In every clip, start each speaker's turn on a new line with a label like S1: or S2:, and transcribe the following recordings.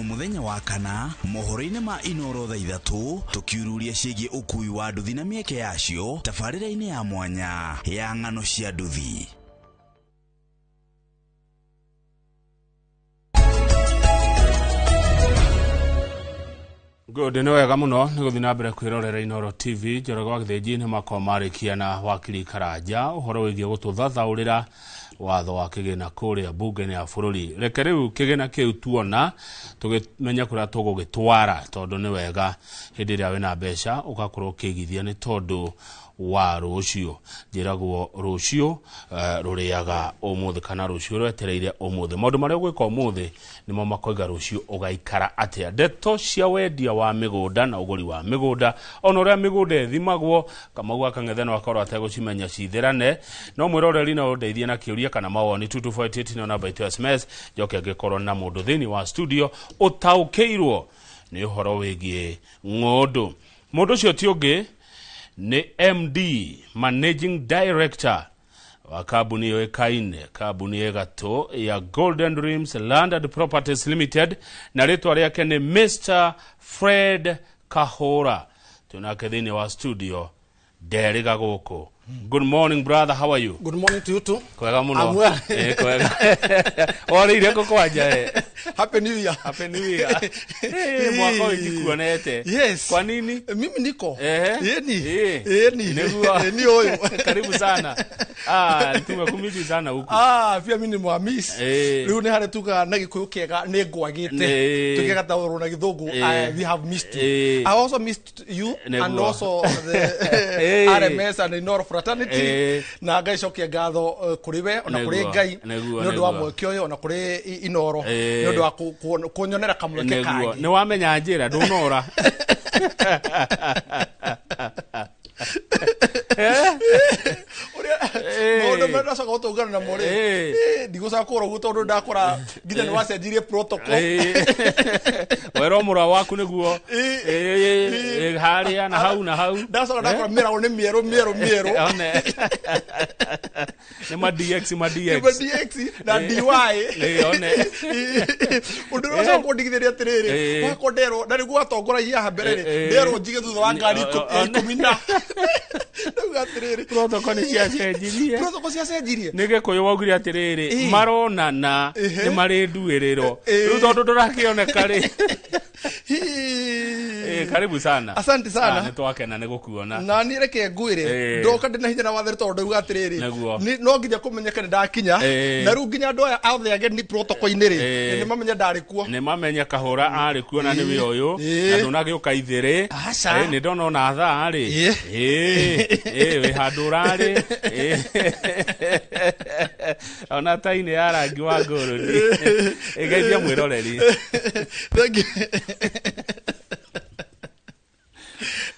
S1: Mũthenya wa kana mohoro-inĩ ma Inoro thaa 3 tũkiururia ciĩgiĩ ũkui wa nduthi na mĩeke yacio tabarĩra-inĩ ya mwanya ya ng'ano cia nduthi.
S2: Good, nĩ wega mũno nĩ gũthiĩ na mbere kwĩrorera Inoro TV. Njoroge wa Gĩthĩnji nĩ makorwo marĩkia na wakiri Karanja ũhoro wĩgiĩ gũtũthathaũrĩra watho wa kĩgĩna kũrĩa mbunge-inĩ ya bũrũri. Reke rĩu kĩgĩna kĩu tuona tũgĩmenye kũrĩa tũgũgĩtwara, tondũ nĩ wega hĩndĩ ĩrĩa wĩna mbeca ũgakorwo ũkĩigithia nĩ tondũ wa rũciũ. Njĩragwo rũciũ rũrĩaga ũmũthĩ kana rũciũ rwetereire ũmũthĩ. Maũndũ marĩa ũgwĩka ũmũthĩ nĩmo makoiga rũciũ ũgaikara atĩa. Ndeto cia wendia wa mĩgũnda na ũgũri wa mĩgũnda, ona ũrĩa mĩgũnda ĩthimagwo, Kamau wa Kang'ethe no akorwo ategũcimenya cithĩrane. No mwĩroreri no ũndeithie na kĩũria kana mawoni 2248 nĩyo namba itũ ya SMS. Njoke ngĩkorwo na mũndũ thĩinĩ wa studio ũtaũkĩirwo nĩ ũhoro wĩgiĩ ng'ũndũ. Mũndũ ũcio ti ũngĩ nĩ MD, Managing Director wa kambuni yũĩkaine, kambuni ĩgatũ ya Golden Dreams Land and Properties Limited, na rĩtwa rĩake nĩ Mr. Fred Kahũra. Twĩnake thĩinĩ wa studio nderĩga gũkũ. Good morning brother, how are you?
S3: Good morning to you too.
S2: Kwega mũno.
S3: I'm well.
S2: Kwega. Orĩire kũ kwanja eh?
S3: Happy New Year.
S2: Happy New Year. Mwaka ũyũ ndikuonete.
S3: Yes.
S2: Kwa nini?
S3: Mimi niko.
S2: Ehe.
S3: Yeni.
S2: Eh.
S3: Yeni.
S2: Nĩguo.
S3: Ni huyu.
S2: Karibu sana. Ah, tumekumisi sana huku.
S3: Ah, pia mimi ni mwamisi.
S2: Eh.
S3: Riu ni harĩa tugaga na Gĩkũyũ kĩega nĩ ngwagĩte.
S2: Eh.
S3: Tũgĩgataũrwo na Gĩthũngũ,
S2: Eh.
S3: we have missed you.
S2: Eh.
S3: I also missed you
S2: Nĩguo.
S3: and also the
S2: Eh.
S3: RMS and Inoro fraternity.
S2: Eh.
S3: Na ngaicokia ngatho kũrĩ we ona kũrĩ
S2: Nĩguo.
S3: Ngai
S2: Nĩguo,
S3: nĩ ũndũ wa
S2: nĩguo.
S3: mweke ũyũ ona kũrĩ Inoro
S2: Eh.
S3: nĩ ũndũ wa kũnyonera kamweke
S2: Nĩguo.
S3: kangĩ.
S2: Nĩ wamenya njĩra ndũnora.
S3: Ũrĩa
S2: Eh.
S3: maũndũ marĩa ndacoka gũtũngana namo rĩ,
S2: Eh.
S3: ndigũcoka kũra ũguo tondũ ndakora nginya nĩ wacenjirie protocol.
S2: Werwo mũrwa waku nĩguo.
S3: Eh.
S2: Harĩa na hau na hau.
S3: Ndacoka ndakora mĩrago nĩ mĩerũ mĩerũ mĩerũ.
S2: One. Nĩ ma DX ma DX.
S3: Nĩ ma DX na DY.
S2: One.
S3: Ũndũ ũrĩa ũcoka kũndigithĩria atĩrĩrĩ,
S2: Eh.
S3: wakwa nderwo, na nĩguo watongoragia haha mbere rĩ,
S2: Eh.
S3: nderwo njige thutha wa ngari
S2: One.
S3: 10 na. Ndauga atĩrĩrĩ,
S2: Protocol nĩ ciacenjirie.
S3: protocol ciacenjirie.
S2: Nĩ Gĩkũyũ waugire atĩrĩrĩ,
S3: Eh.
S2: maronana
S3: Ehe.
S2: nĩ marĩ nduĩrĩro.
S3: Eh.
S2: Rĩu tondũ ndũrakĩoneka rĩ.
S3: Hii.
S2: Karibu sana.
S3: Asante sana.
S2: Nĩ twakena nĩ gũkuona.
S3: Na niĩ reke ngwĩre,
S2: Eh.
S3: ndoka ndĩna hinya na watheri tondũ ndauga atĩrĩrĩ,
S2: Nĩguo.
S3: no nginya kũmenyeke nĩ ndakinya.
S2: Eh.
S3: Na rĩu nginya andũ aya othe ageni protocol-inĩ rĩ,
S2: Eh.
S3: nĩ mamenye ndarĩ kuo.
S2: Nĩ mamenye Kahũra arĩ kuo na nĩwe ũyũ.
S3: Eh.
S2: Na ndũnagĩũka ithĩrĩ.
S3: Aca.
S2: Nĩ ndona ona thaa rĩ.
S3: Eh.
S2: Wĩ handũ ũrarĩ. Ona tai-inĩ ya rangi wa ngũrũni. Ĩgeithia mwĩroreri.
S3: Thank you.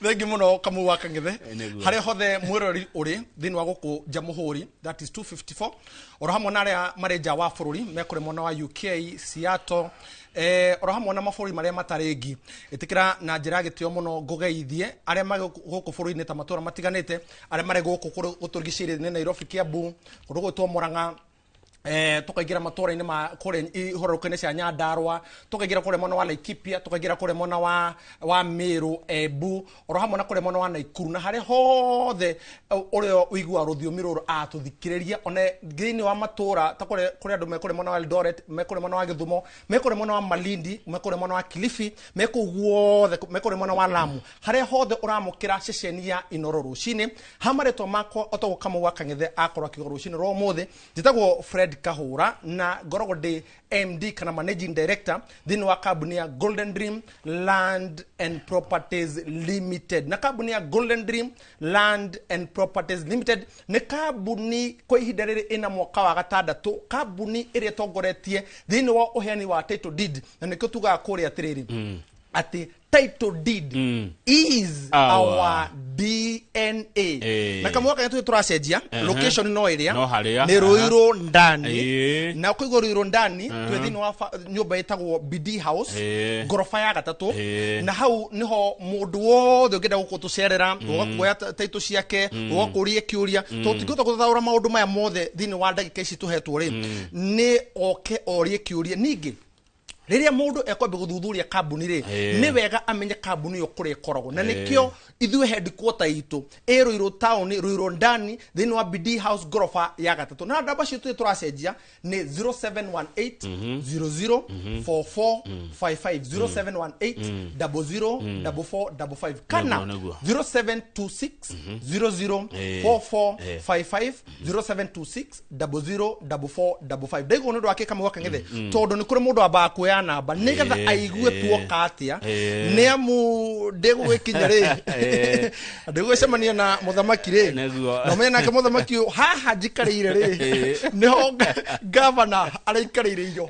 S3: Thank you mũno Kamau wa Kang'ethe.
S2: Nĩguo.
S3: Harĩa hothe mwĩroreri ũrĩ thĩinĩ wa gũkũ Jamhuri, that is 254, oro hamwe na arĩa marĩ nja wa bũrũri mekũrĩ mwena wa UK, Seattle, oro hamwe na mabũrũri marĩa matarĩ ngi. Ĩtĩkĩra na njĩra ya gĩtĩo mũno ngũgeithie arĩa marĩ gũkũ bũrũri-inĩ ta matũũra matiganĩte, arĩa marĩ gũkũ gũtũrigicĩirie nĩ Nairobi, Kiambu, kũndũ gwĩtwo Murang'a, tukaingĩra matũũra-inĩ ma kũrĩa ihũrũrũka-inĩ cia Nyandarua, tukaingĩra kũrĩa mwena wa Laikipia, tukaingĩra kũrĩa mwena wa Meru, Embu, oro hamwe na kũrĩa mwena wa Nakuru, na harĩa hothe ũrĩa ũiguaga rũthiomi rũrũ atũthikĩrĩria, ona thĩinĩ wa matũũra ta kũrĩa andũ me kũrĩa mwena wa Eldoret, me kũrĩa mwena wa Gĩthumo, me kũrĩa mwena wa Malindi, me kũrĩa mwena wa Kilifi, me kũu guothe, me kũrĩa mwena wa Lamu, harĩa hothe ũramũkĩra ceceni ya Inoro rũcinĩ. Ha marĩtwa makwa otagwo Kamau wa Kang'ethe akorwo akiuga rũcinĩ rwa ũmũthĩ, njĩtagwo Fred Kahũra na ngoragwo ndĩ MD kana Managing Director thĩinĩ wa kambuni ya Golden Dream Land and Properties Limited. Na kambuni ya Golden Dream Land and Properties Limited nĩ kambuni kwa ihinda rĩrĩ ĩna mwaka wa gatandatũ, kambuni ĩrĩa ĩtongoretie thĩinĩ wa ũheani wa title deed, na nĩkĩo tugaga kũrĩa atĩrĩrĩ, atĩ title deed is
S2: Our
S3: our DNA.
S2: Eh.
S3: Na kamwe kanya tũracenjia location no ĩrĩa
S2: No harĩa.
S3: nĩ Ruiru ndani.
S2: Eh.
S3: Na ũkũigua Ruiru ndani twĩ thĩinĩ wa nyũmba ĩtagwo BD House,
S2: Eh.
S3: ngoroba ya gatatũ.
S2: Eh.
S3: Na hau niho mũndũ wothe ũngĩenda gũkũ tũcerera, ũga kuoya title ciake, ũga kũria kĩũria, tondũ tũtingĩhota gũthathaũra maũndũ maya mothe thĩinĩ wa ndagĩka ici tũhetwo rĩ, nĩ oke orie kĩũria. Ningĩ Rĩrĩa mũndũ ekwambia gũthuthuria kambuni rĩ, nĩ wega amenye kambuni ĩyo kũrĩa ĩkoragwo, na nĩkĩo ithuĩ headquarter itũ ĩ Ruiru town, Ruiru ndani, thĩinĩ wa BD House ngoroba ya gatatũ, na namba citũ tũracenjia nĩ 0718 00 44 55, 0718 00 44 55, kana
S2: Nĩguo.
S3: 0726 00 44 55, 0726 00 44 55. Ndaigua nĩ ũndũ wa kĩkamwe gwaka ng'ethe, tondũ nĩ kũrĩ mũndũ ambaga kuoya namba nĩgetha aigue tuoka atĩa, nĩ amu ndĩgũgĩkinya rĩ, ndĩgũgĩcemania na mũthamaki rĩ.
S2: Nĩguo.
S3: Na ũmenye nake mũthamaki ũyũ haha njikarĩire rĩ, nĩho gavana araikarĩire irio.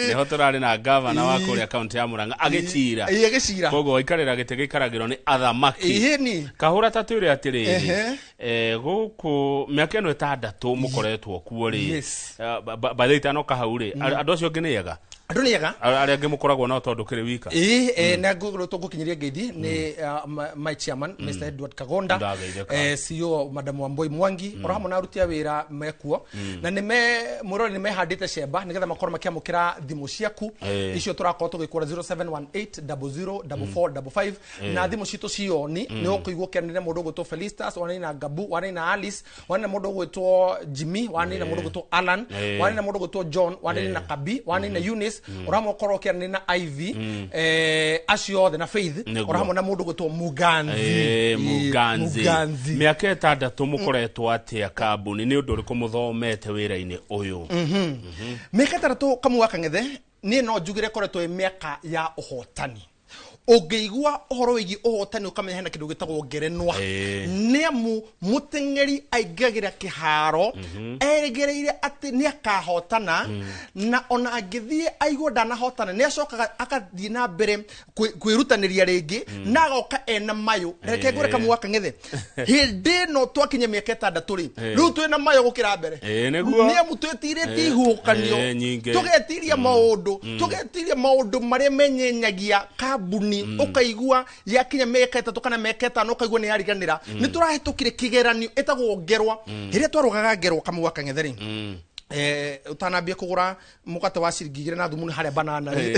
S2: Nĩho tũrarĩ na gavana wa kũrĩa kaunti ya Murang'a agĩcira.
S3: Ĩĩ, agĩcira.
S2: Koguo waikarĩra gĩtĩ gĩikaragĩrwo nĩ athamaki.
S3: Ĩhĩni.
S2: Kahũra ta twĩre atĩrĩrĩ, gũkũ mĩaka ĩno 6 mũkoretwo kuo rĩ, bathe itanoka hau rĩ, andũ acio angĩ nĩ ega?
S3: Andũ nĩ ega.
S2: Arĩa angĩ mũkoragwo nao tondũ kĩrĩ wika?
S3: Ĩĩ, na tũgũkinyĩria ngeithi nĩ my chairman Mr Edward Kagonda,
S2: Ndageithĩka.
S3: CEO Madam Wambui Mwangi, oro hamwe na aruti a wĩra mekuo, na nĩ me mwĩrori nĩ mehandĩte cemba nĩgetha makorwo makĩamũkĩra thimũ ciaku icio tũrakorwo tũgĩkũra 0718 00 44 55, na thimũ citũ cioni nĩ ũkũigua ũkĩanĩrĩra mũndũ ũgwĩtwo Felistas, wanĩrĩire na Gabu, wanĩrĩire na Alice, wanĩrĩire na mũndũ ũgwĩtwo Jimmy, wanĩrĩire na mũndũ ũgwĩtwo Alan, wanĩrĩire na mũndũ ũgwĩtwo John, wanĩrĩire na Kabi, wanĩrĩire na Eunice, oro hamwe ũkorwo ũkĩanĩrĩra na Ivy, acio othe na Faith, oro hamwe na mũndũ ũgwĩtwo Muganzi.
S2: Muganzi.
S3: Muganzi.
S2: Mĩaka 6 mũkoretwo atĩa kambuni, nĩ ũndũ ũrĩkũ mũthomete wĩra-inĩ ũyũ?
S3: Mĩaka 6, kamwe wa kang'ethe, niĩ no njugire koretwo ĩ mĩaka ya ũhotani. Ũngĩigua ũhoro wĩgiĩ ũhotani ũkamenya hena kĩndũ gĩtagwo ngerenwa, nĩ amu mũteng'eri aingagĩra kĩharo erĩgĩrĩire atĩ nĩ akahotana, na ona angĩthiĩ aigua ndanahotana, nĩ acokaga akathiĩ na mbere kwĩrutanĩria rĩngĩ na agoka ena mayũ. Reke ngwĩre kamwe wa kang'ethe, hĩndĩ ĩno twakinya mĩaka 6 rĩ, rĩu twĩna mayũ gũkĩra mbere,
S2: Nĩguo.
S3: nĩ amu twĩtirĩtie ihuhũkanio,
S2: Nyingĩ.
S3: tũgetiria maũndũ, tũgetiria maũndũ marĩa menyenyagia kambuni, ũkaigua yakinya mĩaka 3 kana mĩaka 5 ũkaigua nĩ yariganĩra. Nĩ tũrahĩtũkire kĩgeranio ĩtagwo ngerwa. Rĩrĩa twarũgaga ngerwa, kamwe wa kang'ethe rĩ, ũtanambia kũgũra mũgate wa ciringi 2 na thumuni harĩa banana rĩ,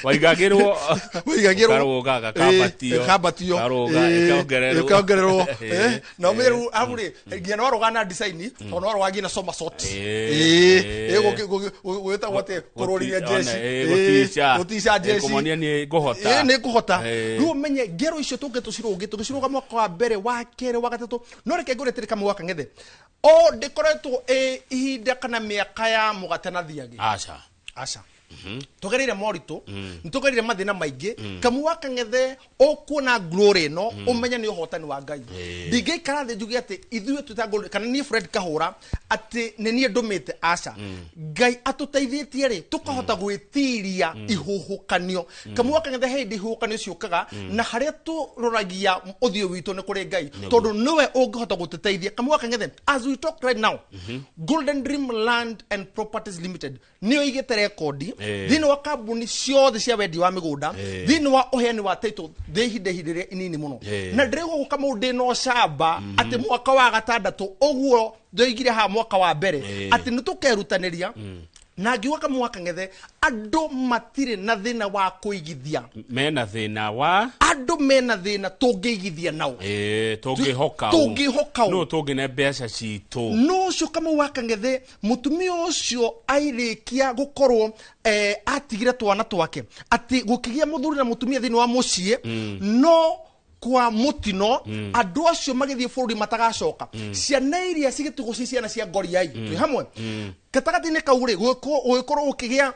S2: Waigagĩrwo.
S3: Wĩigagĩrwo.
S2: Karũga gakambatio.
S3: Kambatio.
S2: Karũga ĩkongererwo.
S3: Ĩkongererwo. Na ũmenye rĩu hau rĩ, nginya no warũga na design, tondũ no warũga nginya somersault. Gwĩtagwo atĩ kũrũrithia jeshi.
S2: Gũtica.
S3: Gũtica jeshi.
S2: Kũmonia nĩ ngũhota.
S3: Nĩ ngũhota. Rĩu ũmenye ngero icio tũngĩ tũcirũngĩ tũgĩcirũga mwaka wa mbere, wa kerĩ, wa gatatũ, no reke ngũre atĩrĩ, kamwe wa kang'ethe, o ndĩkoretwo ĩ ihinda kana mĩaka ya mũgate na thiagĩ.
S2: Aca.
S3: Aca, tugereire moritũ, nĩ tugereire mathĩna maingĩ, kamwe wa kang'ethe. Ũkuona glory ĩno, ũmenye nĩ ũhotani wa Ngai. Ndingĩikara thĩ njuge atĩ ithuĩ twĩta Glory, kana niĩ Fred Kahũra, atĩ nĩ niĩ ndũmĩte. Aca, Ngai atũteithĩtie rĩ, tũkahota gwĩtiria ihuhũkanio. Kamwe wa kang'ethe, hĩndĩ ihuhũkanio ciũkaga na harĩa tũroragia ũthiũ witũ nĩ kũrĩ Ngai, tondũ nĩwe ũngĩhota gũtũteithia. Kamwe wa kang'ethe, as we talk right now, Golden Dream Land and Properties Limited nĩyo igĩte rekondi thĩinĩ wa kambuni ciothe cia wendia wa mĩgũnda, thĩinĩ wa ũheani wa title thĩ ihinda rĩrĩa inini mũno. Na ndĩraigua gũka mũndũ ndĩna ũcamba atĩ mwaka wa gatandatũ ũguo ndoigire haha mwaka wa mbere atĩ nĩ tũkerutanĩria, na ngiuga kamwe wa kang'ethe, andũ matirĩ na thĩna wa kũigithia.
S2: Mena thĩna wa
S3: Andũ mena thĩna tũngĩigithia nao.
S2: Tũngĩhoka ũ.
S3: Tũngĩhoka ũ.
S2: Nũ tũngĩne mbeca citũ?
S3: No ũcio kamau wa kang'ethe, mũtumia ũcio airĩkia gũkorwo atigire twana twake, atĩ gũkĩgĩa mũthuri na mũtumia thĩinĩ wa mũciĩ, no kwa mũtino andũ acio magĩthiĩ bũrũri matagacoka, ciana iria cigĩtigwo ci ciana cia ngoriai. Twĩ hamwe gatagatĩ-inĩ kau rĩ, gũgĩkorwo gũkĩgĩa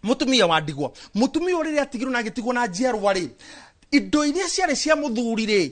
S3: mũtumia wa ndigwa. Mũtumia ũyũ rĩrĩa atigirwo na agĩtigwo na njiarwa rĩ, indo iria ciarĩ cia mũthuri rĩ,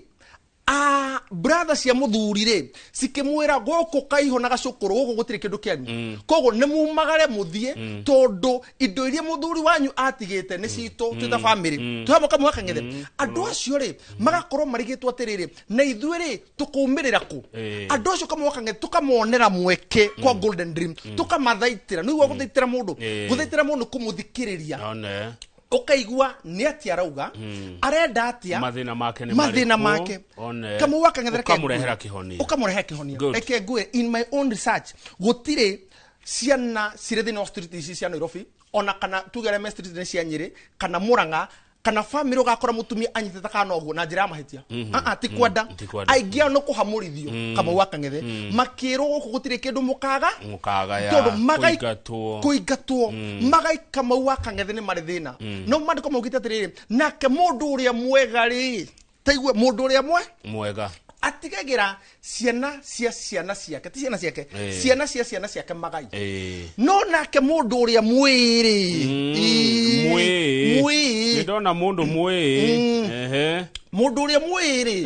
S3: a brother cia mũthuri rĩ, cikĩmwĩra gũkũ kaiho na gacũkũrũ gũkũ gũtirĩ kĩndũ kĩanyu, koguo nĩ mumagare mũthiĩ, tondũ indo iria mũthuri wanyu atigĩte nĩ citũ twĩ ta bamĩrĩ. Twĩ hamwe kamwe kang'ethe? Andũ acio rĩ, magakorwo marigĩtwo atĩrĩrĩ, na ithuĩ rĩ, tũkũmĩrĩra kũ? Andũ acio kamwe kang'ethe tũkamonera mweke kwa Golden Dream, tũkamathaitĩra. Nĩ igua gũthaitĩra mũndũ? Gũthaitĩra mũndũ nĩ kũmũthikĩrĩria,
S2: One.
S3: ũkaigua nĩ atĩa arauga, arenda atĩa,
S2: Mathĩna make nĩ
S3: mathĩna
S2: marĩkũ?
S3: Make.
S2: One.
S3: Kamwe wa kang'ethe, reke
S2: Ũkamũrehera
S3: ngwĩre.
S2: kĩhonia.
S3: Ũkamũrehera kĩhonia.
S2: Good.
S3: Reke ngwĩre, in my own research, gũtirĩ Ciana cirĩ thĩinĩ wa street ici cia Nairobi, ona kana tuge arĩa me street cia Nyĩrĩ kana Murang'a kana family, ũgakora mũtumia anyitĩte kana ũguo na njĩra ya mahĩtia. Ah, ah, ti kwenda.
S2: Ti kwenda.
S3: Aingĩ ao nĩ kũhamũrithio, Kamau wa Kang'ethe, makĩrwo gũkũ gũtirĩ kĩndũ mũkaga.
S2: Mũkagaya.
S3: Tondũ
S2: kũingatwo.
S3: Kũingatwo magai. Kamau wa Kang'ethe, nĩ marĩ thĩna. No maandĩko maugĩte atĩrĩrĩ, nake mũndũ ũrĩa mwega rĩ, taigue, mũndũ ũrĩa mwe
S2: mwega
S3: atigagĩra ciana cia ciana ciake, ti ciana ciake, ciana cia ciana ciake magai. No nake mũndũ ũrĩa mwĩrĩ.
S2: Mwĩĩ.
S3: Mwĩĩ.
S2: Nĩ ndona mũndũ mwĩĩ. Ehe.
S3: Mũndũ ũrĩa mwĩrĩ.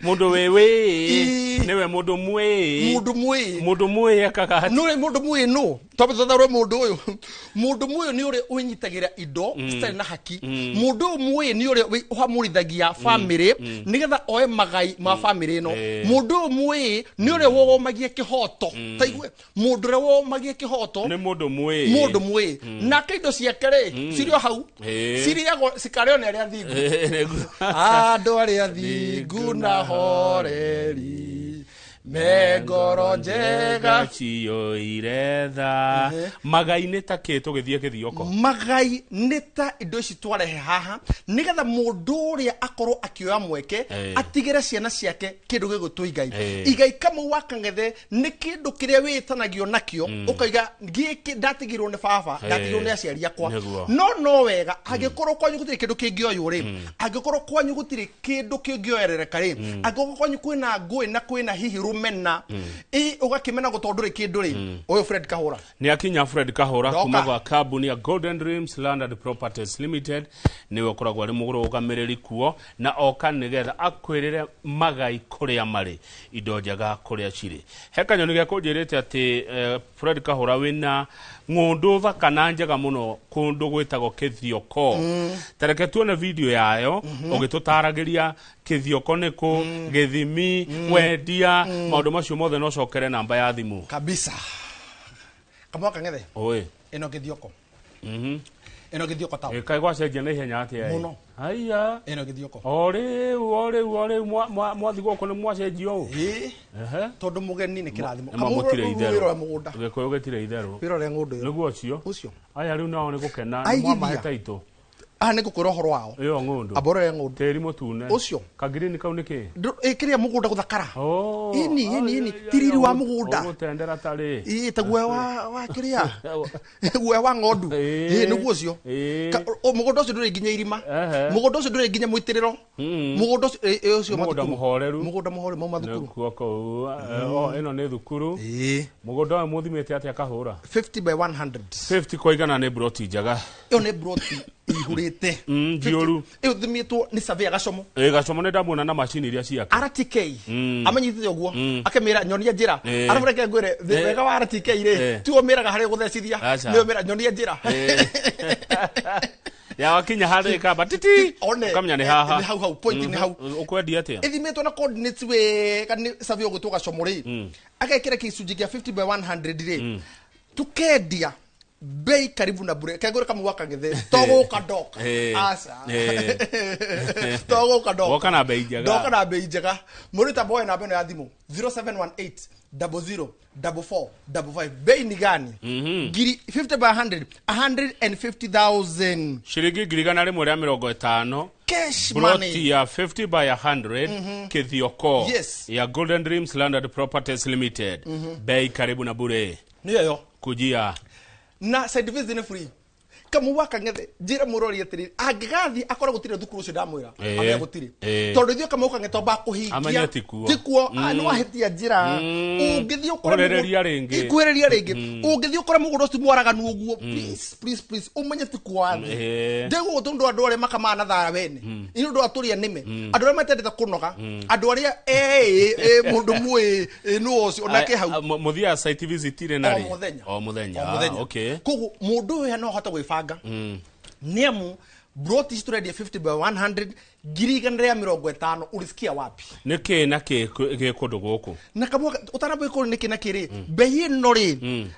S2: Mũndũ wĩ wĩĩ. Nĩwe mũndũ mwĩĩ.
S3: Mũndũ mwĩĩ.
S2: Mũndũ mwĩĩ ekaga atĩa?
S3: Nũ mũndũ mwĩĩ? Nũ twambe tũthathaũre mũndũ ũyũ. Mũndũ mwĩĩ nĩ ũrĩa wĩnyitagĩra indo citarĩ na haki. Mũndũ ũyũ mwĩĩ nĩ ũrĩa ũhamũrithagia bamĩrĩ nĩgetha oe magai ma bamĩrĩ ĩno. Mũndũ ũyũ mwĩĩ nĩ ũrĩa wogomagia kĩhoto. Taigue, mũndũ ũrĩa wogomagia kĩhoto
S2: nĩ mũndũ mwĩĩ.
S3: Mũndũ mwĩĩ. Nake indo ciake rĩ, cirĩ o hau, cirĩagwo, cikarĩo nĩ arĩa thingu.
S2: Nĩguo.
S3: Andũ arĩa thingu na horeri me ngoro njega
S2: ciyũire tha. Magai nĩ ta kĩ? Tũgĩthiĩ kĩthioko.
S3: Magai nĩ ta indo ici twarehe haha nĩgetha mũndũ ũrĩa akorwo akĩoya mweke atigĩre ciana ciake kĩndũ gĩgũtwo igai. Igai, Kamau wa Kang'ethe, nĩ kĩndũ kĩrĩa wĩtanagio nakĩo, ũkaiga gĩkĩ ndatigirwo nĩ baba, ndatigirwo nĩ aciari akwa. No wega angĩkorwo kwanyu gũtirĩ kĩndũ kĩngĩoywo rĩ, angĩkorwo kwanyu gũtirĩ kĩndũ kĩngĩoerereka rĩ, angĩkorwo kwanyu kwĩna ngũĩ na kwĩna hihi rũmena, ĩ ũgakĩmena gũtondũ ndũrĩ kĩndũ rĩ, ũyũ Fred Kahũra.
S2: Nĩ akinya Fred Kahũra.
S3: Ndoka.
S2: Kuma gwa kambuni ya Golden Dreams Land and Properties Limited, nĩwe ũkoragwo arĩ mũrũgamĩrĩri kuo, na oka nĩgetha akwĩrĩre magai kũrĩa marĩ, indo njega kũrĩa cirĩ. He kanyoni gĩa kũnjĩrĩte atĩ Fred Kahũra wĩna ng'ũndũ thaka na njega mũno kũndũ gwĩtagwo Kĩthioko. Ta reke tuone video yayo ũgĩtũtaragĩria Kĩthioko nĩ kũ, gĩthimi, wendia, maũndũ macio mothe, no cokere namba ya thimũ.
S3: Kabisa, Kamau wa Kang'ethe.
S2: Oi.
S3: Ĩno Gĩthioko. Ĩno Gĩthioko town.
S2: Kaĩ gwacenjia na ihenya atĩa ĩ?
S3: Mũno.
S2: Haiya.
S3: Ĩno Gĩthioko.
S2: O rĩu, o rĩu, o rĩu mwathi gũkũ nĩ mwacenjia ũũ.
S3: Ĩĩ. Tondũ mũgeni nĩ kĩrathimo.
S2: Nĩ ma mũtirĩ itherũ.
S3: Wĩrore mũgũnda.
S2: Gĩkũyũ gĩtirĩ itherũ.
S3: Wĩrore ng'ũndũ ĩyo.
S2: Nĩguo ũcio.
S3: Ũcio.
S2: Aya rĩu nao nĩ gũkena nĩ
S3: Aigithia.
S2: mwamahe taitũ.
S3: Aha nĩ ngũkwĩra ũhoro wao.
S2: Ĩyo ng'ũndũ.
S3: Amba ũrore ng'ũndũ.
S2: Tĩri mũtune.
S3: Ũcio.
S2: Kagirini kau nĩ kĩ?
S3: Ĩ, kĩrĩa mũgũnda gũthakara.
S2: Oh,
S3: Ĩni, ĩni, ĩni.
S2: ai, ai,
S3: Ti riri
S2: ai,
S3: wa mũgũnda.
S2: ũgũtendera tarĩ.
S3: Ĩ, ta guoya wa kĩrĩa, guoya wa ng'ondu. Ĩ, nĩguo ũcio. Mũgũnda ũcio ndũrĩ nginya irima. Mũgũnda ũcio ndũrĩ nginya mũitĩrĩro. Mũgũnda ũcio ĩ, ũcio
S2: Mũgũnda
S3: mathukuru.
S2: mũhoreru.
S3: Mũgũnda mũhoreru, mau mathukuru.
S2: Nĩkuo kũu. Oh, ĩno nĩ thukuru.
S3: Ĩ.
S2: Mũgũnda ũyũ mũthimĩte atĩa, Kahũra?
S3: 50 by 100.
S2: 50 kwa igana, nĩ broti njega.
S3: Ĩyo nĩ broti ihurĩte.
S2: Njiyũru.
S3: Ĩyo thimĩtwo nĩ surveyor Gacomo.
S2: Ĩ, Gacomo nĩ ndamuona na macini iria ciake.
S3: RTK amenyithĩte ũguo, akĩmĩra nyonia njĩra. Arabu reke ngwĩre, wega wa RTK rĩ, tiwe ũmĩraga harĩa ũgũthecithia.
S2: Aca.
S3: Nĩwe ũmĩra nyonia njĩra.
S2: Ya wakinya harĩ kamba titi.
S3: One.
S2: Ũkamenya nĩ haha.
S3: Nĩ hau hau, point nĩ hau.
S2: Ũkwendia atĩa?
S3: Ĩthimĩtwo na coordinates wega nĩ surveyor ũgwĩtwo Gacomo rĩ, agekĩra gĩcunjĩ kĩa 50 by 100 rĩ, tukendia bei karibu na bure. Kengũre kamwe gwa Kang'ethe, to gũka ndoka. Aca. To gũka ndoka.
S2: Woka na bei njega.
S3: Ndoka na bei njega. Mũrĩ ta boe namba ĩno ya thimũ, 0718 00 44 55. Bei ni gani? Ngiri 50 by 100, 150,000.
S2: Ciringi 150,000.
S3: Cash
S2: Broti
S3: money.
S2: ya 50 by 100 Kithioko ya Golden Dreams Land and Properties Limited, bei karibu na bure.
S3: Nĩyo yo.
S2: Kujia.
S3: Na site visit nĩ free, Kamau wa Kang'ethe. Njĩra mũrori atĩrĩrĩ, angĩgathiĩ akorwo gũtirĩ thukuru ũcio ndamwĩra, amenye gũtirĩ. Tondũ ithuĩ, Kamau Kang'ethe, twambaga kũhingia.
S2: Amenye ti kuo.
S3: Ti kuo. Ah, nĩ wahĩtia njĩra. Ũngĩthiĩ ũkore
S2: Kuhĩrĩria rĩngĩ.
S3: Ikuhĩrĩria rĩngĩ. Ũngĩthiĩ ũkore mũgũnda ũcio mwaraganu ũguo, please, please, please, ũmenye ti kuo wathiĩ. Ndĩgũgũ tondũ andũ arĩa makamaga na thara wene inĩ ũndũ wa tũrĩa nĩme, andũ arĩa matendete kũnoga, andũ arĩa ĩ mũndũ mwĩ nũ ũcio onake hau.
S2: Mũthiaga site visit rĩ na
S3: O
S2: rĩ?
S3: mũthenya.
S2: O mũthenya.
S3: O mũthenya. Koguo mũndũ ũyũ no ahote gwĩbanga, nĩ amu broti ici tũrendia 50 by 100, 150,000. Ulisikia wapi?
S2: Nĩ kĩ na kĩ gĩ kũndũ gũkũ?
S3: Na kamwe ũtanambia kũrĩ nĩkĩ na kĩrĩ, bei ĩno rĩ,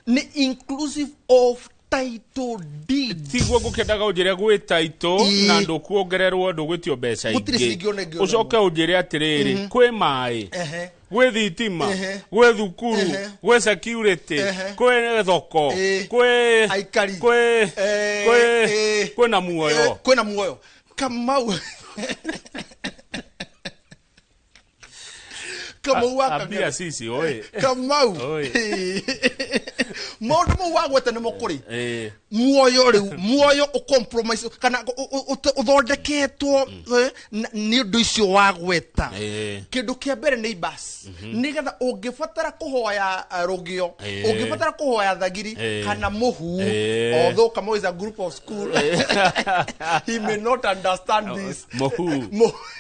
S3: nĩ inclusive of title deed.
S2: Tiguo ngũkĩendaga ũnjĩre gwĩ taitũ. Na ndũkuongererwo, ndũgwĩtio mbeca
S3: Gũtirĩ
S2: ingĩ.
S3: ciringi ona ĩngĩ ona
S2: Ũcoke ũnjĩre atĩrĩrĩ, kwĩ maĩ?
S3: Ehe.
S2: Gwĩ thitima, gwĩ thukuru, gwĩ security, kwĩ thoko, kwĩ
S3: aikari,
S2: kwĩ kwĩ kwĩna muoyo.
S3: Kwĩna muoyo Kamau. Kamau wa
S2: Ambia sisi oi.
S3: Kamau.
S2: Oi.
S3: Maũndũ mau wagweta nĩmo kũrĩ muoyo rĩu, muoyo ũcompromise kana ũthondeketwo nĩ ũndũ icio wagweta. Kĩndũ kĩa mbere nĩ ibas, nĩgetha ũngĩbatara kũhoya rũgĩo, ũngĩbatara kũhoya thagiri kana mũhu, although Kamau is a group of school, he may not understand this.
S2: Mũhu.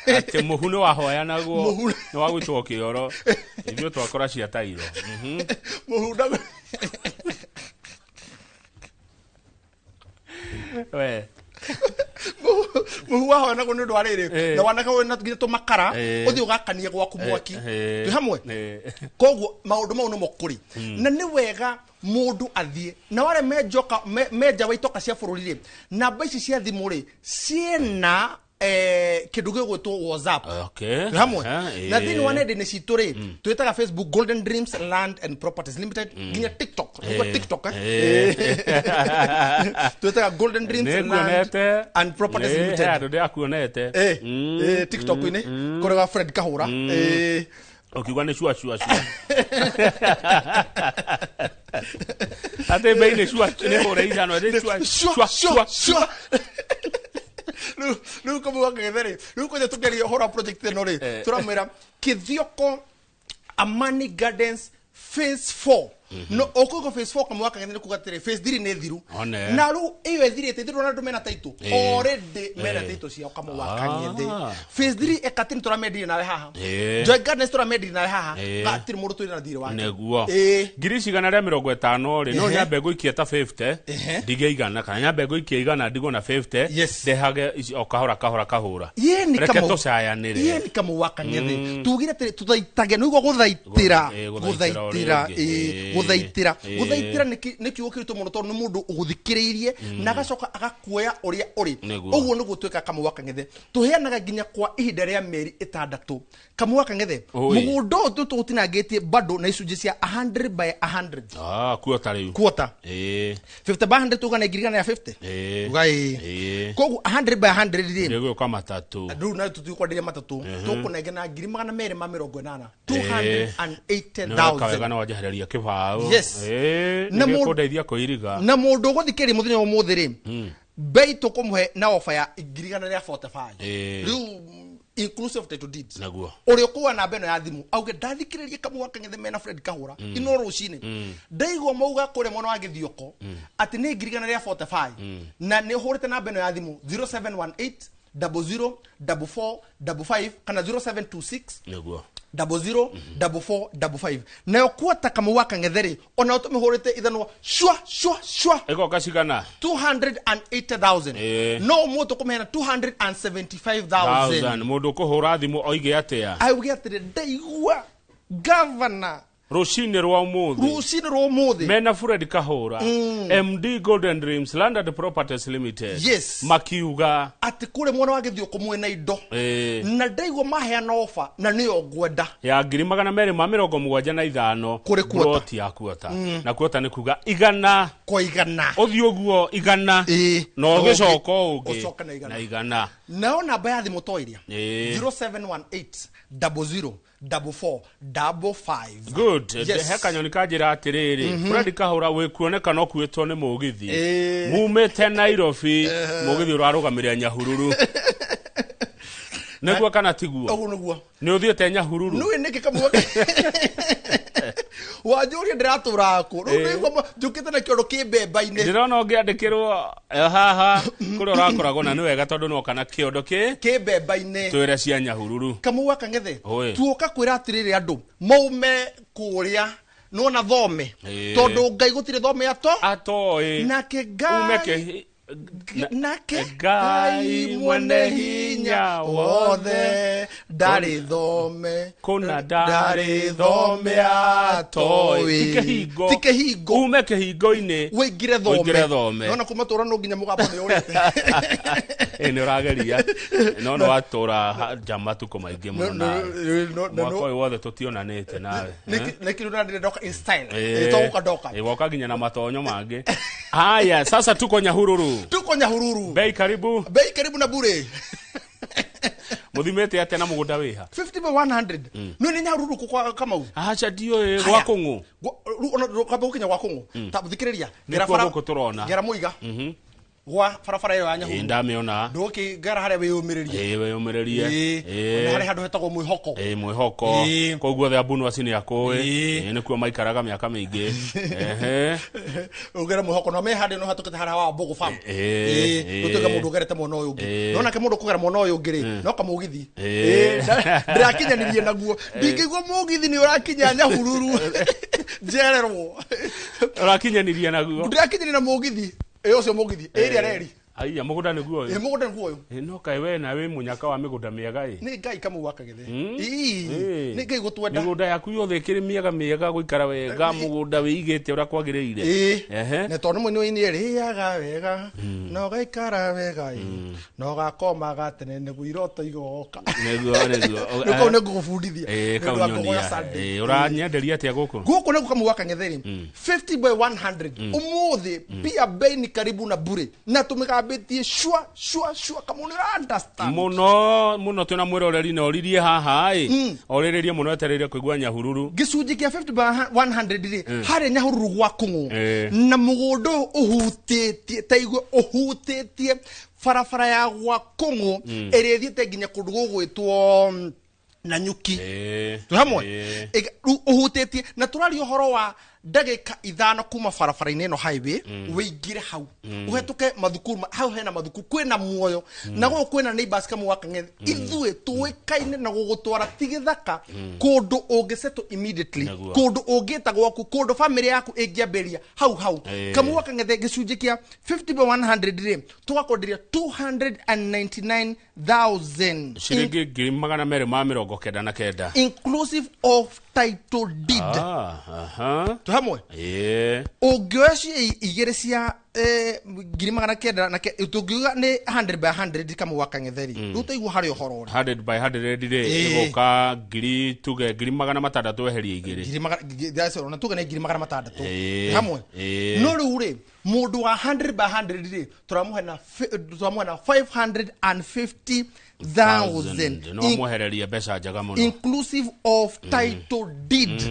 S2: Atĩ mũhu nĩ wahoya naguo.
S3: Mũhu.
S2: Nĩ wagwĩtwo kĩoro, ithuĩ twakora cia tairo.
S3: Mũhu na
S2: We.
S3: Mũhu wahoyanagwo nĩ ũndũ wa rĩrĩ, na wanagwo na nginya tũmakara, ũthiĩ ũgakanie gwaku mwaki. Twĩ hamwe. Koguo maũndũ mau nĩmo kũrĩ, na nĩ wega mũndũ athiĩ na warĩa menjoka menja wa itoka cia bũrũri rĩ, namba ici cia thimũ rĩ ciĩna kĩndũ gĩgwĩtwo WhatsApp. Twĩ hamwe. Na thĩinĩ wa nenda-inĩ citũ rĩ, twĩtaga Facebook Golden Dreams Land and Properties Limited, nginya TikTok nĩguo, TikTok twĩtaga Golden Dreams Land
S2: Nĩnguonete.
S3: and Properties
S2: Nĩ,
S3: Limited.
S2: he handũ ndĩrakuonete.
S3: TikTok-inĩ kũrĩ wa Fred Kahũra.
S2: Ũkiuga nĩ cua cua cua, atĩ mbei nĩ cua, nĩ hũre ithano nĩ cua.
S3: Cua cua cua. Rĩu rĩu Kamau wa Kang'ethe rĩ, rĩu kwanja tũkĩaria ũhoro wa project ĩno rĩ, tũramwĩra Kĩthioko Amani Gardens phase 4, no ũkũigua phase 4, Kamau wa Kang'ethe, nĩ kuga atĩrĩ phase 3 nĩ thiru.
S2: One.
S3: Na rĩu ĩyo ĩthirĩte ithuĩ ndũrona andũ mena taitũ, already mena taitũ ciao, Kamau wa Kang'ethe. Phase 3 ĩkatĩ nĩ tũramendirie nawe haha. Joy Gardens tũramendirie nawe haha. Gatirĩ mũndũ twĩna na thirĩ wake.
S2: Nĩguo 150,000 rĩ, no nyambe ngũikie ta 50, ndige 100, kana nyambe ngũikie 100 ndigwo na 50, ndehage ici o kahora kahora kahũra.
S3: Yeni.
S2: Reke
S3: Kamau.
S2: tũcayanĩre.
S3: Yeni, Kamau wa Kang'ethe, tugire atĩrĩ tũthaitage nĩguo gũthaitĩra.
S2: Gũthaitĩra ũrĩa
S3: gũthaitĩra
S2: ũngĩ.
S3: Gũthaitĩra. Gũthaitĩra nĩ kiugo kĩritũ mũno, tondũ nĩ mũndũ ũgũthikĩrĩirie na agacoka agakuoya ũrĩa ũrĩ.
S2: Nĩguo.
S3: Ũguo nĩguo twĩkaga, Kamau wa Kang'ethe. Tũheanaga nginya kwa ihinda rĩa mĩeri 6, Kamau wa Kang'ethe.
S2: Oi.
S3: Mũgũnda ũyũ tũgũtinangĩtie bado na icunjĩ cia 100 by 100.
S2: Ah, kuota rĩu.
S3: Quarter. 50 by 100 tuga nĩ 150,000. Uga ĩĩ. Koguo 100 by 100 rĩ,
S2: Nĩgũka matatũ.
S3: Rĩu nayo tũtikwenderia matatũ, tũkũnengera 280,000,
S2: Nĩweka wega
S3: 280,000.
S2: na wanjehereria kĩbaũ.
S3: Yes. Na
S2: Nĩgĩkũndeithia kũiriga.
S3: Na mũndũ ũgũthikĩrĩria mũthenya wa ũmũthĩ rĩ, bei tũkũmũhe na ofa ya 145,000. Rĩu inclusive of title deeds.
S2: Naguo.
S3: Ũrĩa ũkuoya namba ĩno ya thimũ auge ndathikĩrĩrie Kamau wa Kang'ethe mena Fred Kahũra ino rũcinĩ, ndaigua mauga kũrĩa mwena wa Gĩthioko atĩ nĩ 145,000, na nĩ ũhũrĩte namba ĩno ya thimũ 0718 00 44 55 kana 0726 00 44 55, nayo kuota, Kamau wa Kang'ethe rĩ, ona tũmĩhũrĩte ithanwa cua cua cua.
S2: Ĩgoka cigana?
S3: 280,000. No ũmũthĩ tũkũmĩheana 275,000.
S2: Thousand. Mũndũ ũkũhũra thimũ oige atĩa?
S3: Auge atĩrĩ ndaigua gavana
S2: Rũcinĩ rwa ũmũthĩ,
S3: rũcinĩ rwa ũmũthĩ,
S2: mena Fred Kahũra, MD Golden Dreams Landed Properties Limited, makiuga
S3: atĩ kũrĩa mwena wa Gĩthiũkũ mwena indo, na ndaigua maheana ofa na nĩyo ngwenda
S2: ya 275,000
S3: Kũrĩ quarter.
S2: Plot ya kuota, na kuota nĩ kuga 100
S3: kwa 100.
S2: Ũthiĩ ũguo 100 na ũgĩcoka ũngĩ
S3: Ũcoke na 100.
S2: Na 100.
S3: Nayo namba ya thimũ to ĩrĩa 0718 00 44 55.
S2: Good.
S3: Yes.
S2: He kanyoni kanjĩra atĩrĩrĩ, Fred Kahũra wĩkuoneka no kuĩtwo nĩ mũgithi, mumĩte Nairobi, mũgithi ũrarũgamĩrĩra Nyahururu, nĩguo kana tiguo?
S3: Ũguo nĩguo.
S2: Nĩ ũthiĩte Nyahururu?
S3: Nĩũĩ nĩkĩ kamwe wanjũria ndĩratũraga kũ rĩu? Nĩguo njũkĩte na kĩondo kĩ mbemba-inĩ.
S2: Ndĩrona ũngĩandĩkĩrwo haha kũrĩa ũrakoragwo, na nĩ wega tondũ noka na kĩondo kĩ
S3: kĩ mbemba-inĩ.
S2: Twĩre cia Nyahururu.
S3: Kamau wa Kang'ethe,
S2: Oi.
S3: tuoka kwĩra atĩrĩrĩ, andũ maume kũrĩa nona thome, tondũ Ngai gũtirĩ thome ato
S2: atoĩ
S3: nake
S2: ume
S3: Ngai
S2: kĩ
S3: nake
S2: Ngai mwene hinya.
S3: Hinya Wothe ndarĩ thome.
S2: Kũna
S3: ndarĩ thome atoĩ.
S2: Ti kĩhingo.
S3: Ti kĩhingo.
S2: Ume kĩhingo-inĩ.
S3: Wĩingĩre thome.
S2: Ũingĩre thome.
S3: Nona kuma tũra no nginya mũgambo nĩ ũrĩte.
S2: Ĩ nĩ ũrageria. No nĩ watũra nja matukũ maingĩ mũno nawe. Mwaka ũyũ wothe tũtionanĩte nawe.
S3: Nĩ kĩndũ ndĩrenda ndoka in style. Ĩtagwo gũka ndoka.
S2: Ĩ woka nginya na matonyo mangĩ. Haya, sasa tuko Nyahururu.
S3: Tuko Nyahururu.
S2: Bei karibu.
S3: Bei karibu na bure.
S2: Muthimĩte atĩa na mũgũnda wĩha?
S3: 50 by 100. No nĩ Nyahururu kwa Kamau.
S2: Aca ndiũĩ gwa Kũng'ũ.
S3: Kwamba gũkinya gwa Kũng'ũ. Ta thikĩrĩria.
S2: Nĩkuo gũkũ tũrona.
S3: Ngera Mũiga. Gwa barabara ĩyo ya Nyahururu.
S2: Ĩ ndamĩona.
S3: Ndũkĩngera harĩa wĩyũmĩrĩrie.
S2: Ĩ wĩyũmĩrĩrie.
S3: Ĩ harĩa handũ hetagwo Mwĩhoko.
S2: Ĩ Mwĩhoko. Kũu guothe Abunuasi nĩ akũĩ.
S3: Ĩ.
S2: Ĩ nĩkuo maikaraga mĩaka mĩingĩ. Ehe.
S3: Ũgere Mwĩhoko no me handũ no hatũkĩte harĩa wa Mbogo farm.
S2: Ĩ.
S3: Gũtuĩka mũndũ ũgerete mwena ũyũ ũngĩ. No nake mũndũ kũgera mwena ũyũ ũngĩ rĩ, no kamũgithi.
S2: Ĩ.
S3: Ndĩrakinyanirie naguo. Ndingĩigua mũgithi nĩ ũrakinya Nyahururu. Njererwo.
S2: Ũrakinyanirie naguo.
S3: Ndĩrakinyania na mũgithi. Ĩ ũcio mũgithi. Ĩrĩa reri.
S2: Aiya mũgũnda nĩguo
S3: Ĩ
S2: ũyũ.
S3: mũgũnda nĩguo ũyũ.
S2: Ĩ no kaĩ we nawe wĩ mũnyaka wa mĩgũnda mĩega ĩ.
S3: Nĩ Ngai Kamau wa Kagithe.
S2: Ĩ.
S3: Nĩ Ngai gũtwenda.
S2: Mĩgũnda yaku yothe ĩkĩrĩ mĩega mĩega gũikara wega mũgũnda wĩigĩte ũrĩa kwagĩrĩire.
S3: Ĩ.
S2: Ehe.
S3: Na tondũ mũini nĩ ĩrĩaga wega na ũgaikara wega ĩ na ũgakomaga tene nĩguo iroto igoka.
S2: Nĩguo nĩguo.
S3: Rĩu kau nĩ ngũgũbundithia.
S2: Ĩ
S3: Nĩ
S2: kau
S3: ũndũ wa ngũgũ ya
S2: nyonia.
S3: Sunday.
S2: Ĩ ũranyenderia atĩa gũkũ?
S3: Gũkũ nĩguo Kamau wa Kang'ethe rĩ 50 by 100 ũmũthĩ pia bei ni karibu na bure na tũmĩgambĩtie shua shua shua Kamau nĩ ũra understand.
S2: Mũno mũno twĩna mwĩroreri na oririe haha ĩ. Orĩrĩrie mũno etereire kũigua Nyahururu.
S3: Gĩcunjĩ kĩa 50 by 100 rĩ harĩa Nyahururu gwa Kũng'ũ
S2: Ĩ.
S3: na mũgũnda ũyũ ũhutĩtie ta igua ũhutĩtie barabara ya gwa Kũng'ũ ĩrĩa ĩthiĩte nginya kũndũ gũgwĩtwo Nanyuki.
S2: Ĩ.
S3: Twĩ hamwe.
S2: Ĩ.
S3: Rĩu ũhutĩtie na tũraria ũhoro wa ndagĩka 5 kuma barabara-inĩ ĩno highway wĩingĩre hau ũhetũke mathukuru hau hena mathukuru kwĩna muoyo na gũkũ kwĩna neighbors Kamau wa Kang'ethe ithuĩ tũĩkaine na gũgũtwara ti gĩthaka kũndũ ũngĩsettle immediately
S2: Nĩguo.
S3: kũndũ ũngĩta gwaku kũndũ family yaku ĩngĩambĩrĩria hau hau.
S2: Ĩ.
S3: Kamau wa Kang'ethe gĩcunjĩ kĩa 50 by 100 rĩ tũgakwenderia 299,000
S2: Ciringi 299,000.
S3: Inclusive of title deed.
S2: Ah, aha.
S3: Twĩ hamwe.
S2: Ĩ.
S3: Ũngĩoya ciĩ igĩrĩ cia 900 na tũngiuga nĩ 100 by 100 Kamau wa Kang'ethe rĩ rĩu tũigua harĩa ũhoro ũrĩ.
S2: 100 by 100 rĩ
S3: Ĩ.
S2: ĩgũka ngiri tuge 600 eherie igĩrĩ.
S3: Ngiri magana that's all, na tuge nĩ 600,000.
S2: Ĩ.
S3: Twĩ hamwe.
S2: Ĩ.
S3: No rĩu rĩ mũndũ wa 100 by 100 rĩ tũramũhe na tũramũhe na 550,000
S2: No mwehererie mbeca njega mũno.
S3: Inclusive of title deed.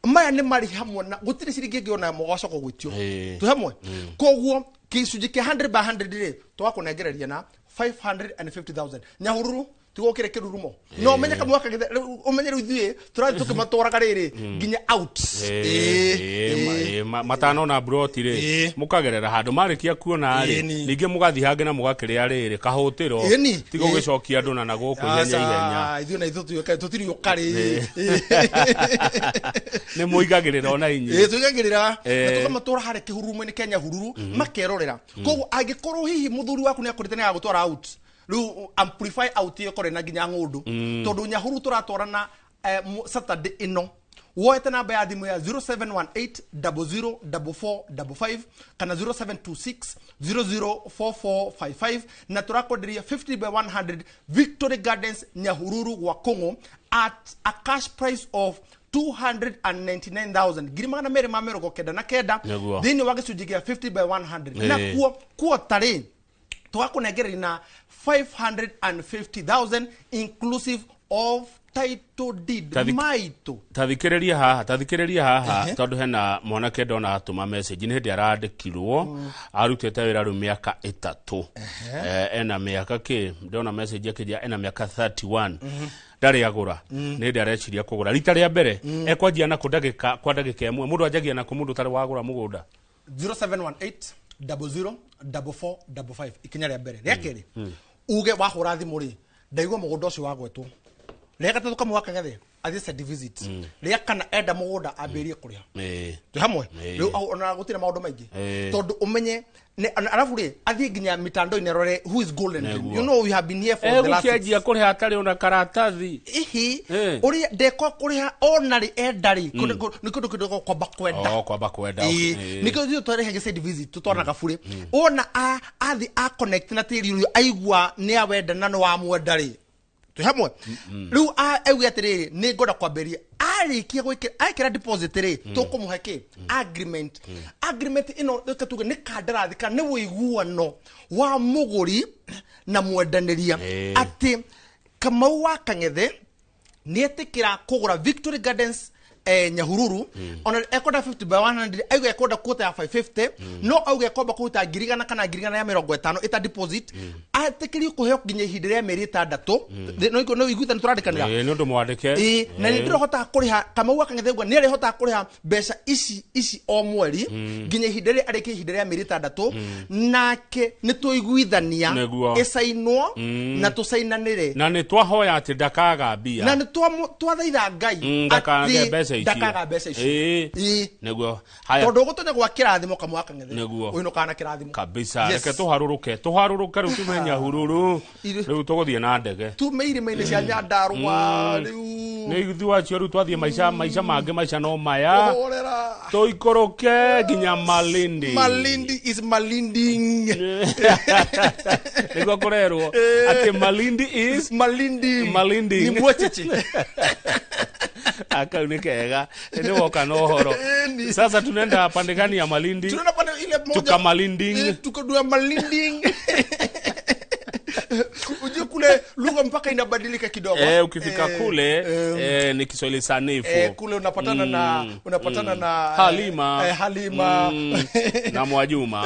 S3: Maya nĩ marĩ hamwe na gũtirĩ ciringi ĩngĩ ona mũgacoka gwĩtio.
S2: Ĩ.
S3: Twĩ hamwe. Koguo gĩcunjĩ kĩa 100 by 100 rĩ tũgakũnengereria na 550,000 Nyahururu tigũkĩre kĩrurumo no ũmenye Kamau wa Kang'ethe rĩu ũmenye rĩu ithuĩ tũrathiĩ tũkĩmatwaraga rĩrĩ nginya out.
S2: Ĩ,
S3: Ĩ,
S2: ĩ, matanona broti rĩ
S3: Ĩ.
S2: mũkagerera handũ marĩkia kuona rĩ
S3: Ĩni.
S2: ningĩ mũgathiĩ hangĩ na mũgakĩrĩa rĩrĩ kahũtĩro
S3: Ĩni.
S2: tiga
S3: Ĩ.
S2: gũgĩcokia andũ na na gũkũ ihenya ihenya.
S3: Aca, ithuĩ na ithuĩ tuĩkaine tũtirĩ ũkarĩ.
S2: Nĩ mũigagĩrĩra ona
S3: Ĩ
S2: inyuĩ.
S3: tũigagĩrĩra
S2: Ĩ.
S3: na tũkamatwara harĩa kĩhurumo-inĩ kĩa Nyahururu makerorera. Koguo angĩkorwo hihi mũthuri waku nĩ akũrĩte nĩ agagũtwara out rĩu amplify out ĩyo ĩkorwo na nginya ng'ũndũ tondũ Nyahururu tũratwarana Saturday ĩno woete namba ya thimũ ya 0718 004455 kana 0726 004455 na tũrakwenderia 50 by 100 Victory Gardens Nyahururu gwa Kũng'ũ at a cash price of 299,000 299,000
S2: Nĩguo.
S3: thĩinĩ wa gĩcunjĩ kĩa 50 by 100 na
S2: Ĩ.
S3: kuo kuota rĩ tũgakũnengereria na 550,000 inclusive of title deed. Maitũ.
S2: Tathikĩrĩria haha tathikĩrĩria haha tondũ hena mwanake ndona atũma message nĩ hĩndĩ arandĩkirwo arutĩte wĩra rĩu mĩaka 3 ena mĩaka kĩ ndona message akĩnjĩra ena mĩaka 31 ndarĩ agũra nĩ hĩndĩ areciria kũgũra rita rĩa mbere ekwanjia nakũ ndagĩka kwa ndagĩka ĩmwe mũndũ anjagia nakũ mũndũ ũtarĩ wagũra mũgũnda.
S3: 0718 00 4455 ikinya rĩa mbere rĩa kerĩ uge wahũra thimũ rĩ ndaigua mũgũnda ũcio wagwetwo. Rĩa gatatũ Kamau wa Kang'ethe athiĩ site visit. Rĩa kana enda mũgũnda ambĩrĩrie kũrĩha. Twĩ hamwe. Rĩu ona gũtirĩ maũndũ maingĩ. Tondũ ũmenye arabu rĩ athiĩ nginya mitandao-inĩ arore who is Golden Dream. You know we have been here for the last
S2: Egũkĩanjia kũrĩha atarĩ ona karatathi.
S3: Ihi ũrĩa ndekwa kũrĩha ona rĩ enda rĩ nĩ kĩndũ kĩndũ kwamba kwenda.
S2: Oh, kwamba kwenda.
S3: Nĩkĩo ithuĩ twarehe site visit tũtwaranaga burĩ. Ona athiĩ a connect na tĩri ũrĩa aigua nĩ awenda na nĩ wamwenda rĩ. Twĩ hamwe. Rĩu auge atĩrĩrĩ nĩ ngwenda kwambĩrĩria arĩkia gwĩkĩra ekĩra deposit rĩ tũkũmũhe kĩ agreement. Agreement ĩno reke tuge nĩ kandarathi kana nĩ ũiguano wa mũgũri na mwendanĩria atĩ Kamau wa Kang'ethe nĩetĩkĩra kũgũra Victory Gardens Nyahururu. Ona ekwenda 50 by 100 auge ekwenda quota ya 550 no auge ekwamba kũruta 100,000 kana 150,000 ĩta deposit etĩkĩrio kũheo nginya ihinda rĩa mĩeri 6. No iguithani tũrandĩkanĩra.
S2: Nĩ ũndũ mwandĩke.
S3: Na nĩ ndĩrohotaga kũrĩha Kamau wa Kang'ethe ũguo nĩ arĩhotaga kũrĩha mbeca ici o mweri nginya ihinda rĩrĩa arĩkie ihinda rĩa mĩeri 6 nake nĩ tũiguithania ĩcainwo na tũcainanĩre
S2: na nĩ twahoya atĩ ndakaga mbia
S3: na nĩ twathaitha Ngai
S2: ndakage mbeca icio.
S3: Ndakaga mbeca icio.
S2: Nĩguo. Haya.
S3: Tondũ ũgũtonya gwa kĩrathimo Kamau wa Kang'ethe
S2: Nĩguo.
S3: ũinũkaga na kĩrathimo
S2: kabisa. Reke tũharũrũke rĩu tume Nyahururu rĩu tũgũthiĩ na ndege
S3: tume irĩma-inĩ cia Nyandarũa rĩu
S2: nĩ ithuĩ acio rĩu twathiĩ maica mangĩ maica no maya tũikũrũke nginya Malindi.
S3: Malindi is Malinding.
S2: Nĩguo kũrerwo atĩ Malindi is
S3: Malindi.
S2: Malindi.
S3: Ni mwecheche.
S2: Akau nĩ kega nĩ woka na ũhoro. Sasa tunaenda pande gani ya Malindi?
S3: Tunaenda pande ile moja.
S2: Tuka Malinding.
S3: Tukadua Malinding. Ujue kule lugha mpaka inabadilika kidogo.
S2: Ukifika kule ni Kiswahili sanifu.
S3: Kule unapatana na unapatana na
S2: Halima.
S3: Halima
S2: na Mwajuma.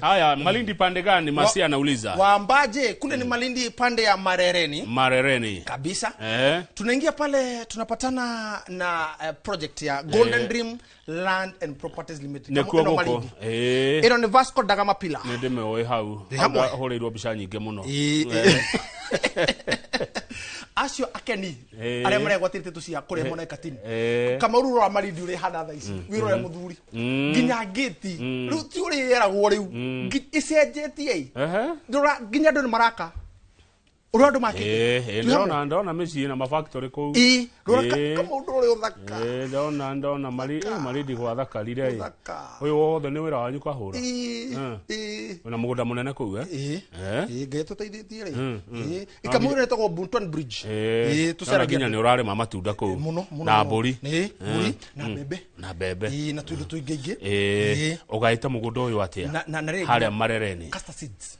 S2: Haya, Malindi pande gani? Masia anauliza.
S3: Waambaje? Kule ni Malindi pande ya Marereni.
S2: Marereni.
S3: Kabisa. Tunaingia pale tunapatana na project ya Golden Dream Land and Properties Limited.
S2: Nekuo goko.
S3: Ino ni Vasco da Gama Pillar.
S2: Nĩ ndĩmĩũĩ hau. Hũrĩirwo mbica nyingĩ mũno.
S3: Acio akeni arĩa maregwatĩrĩte tũcia kũrĩa mona ikatini. Kamaru rora Malindi ũrĩa ĩhana thaa ici wĩrore mũthuri nginya ngĩti rĩu ti ũrĩa ĩragwo rĩu ĩcenjetie rora nginya andũ nĩ maraka ũrĩa andũ makĩte.
S2: Ndona mĩciĩ na mafactory kũu.
S3: Rora kaũndũ ũrĩa ũthaka.
S2: Ndona Malindi gwathakarire. Ũyũ wothe nĩ wĩra wanyu kahũra. Wĩna mũgũnda mũnene kũu
S3: Ngai tũteithĩtie rĩ. Ikamũira ĩtagwo Bunton Bridge.
S2: Tũceragia nginya nĩ ũrarĩma matunda kũu. Na mbũri.
S3: Mbũri na mbembe.
S2: Na mbembe.
S3: Na tũindo tũingĩ.
S2: Ũgaĩte mũgũnda ũyũ atĩa? Harĩa Marereni.
S3: Castor seeds.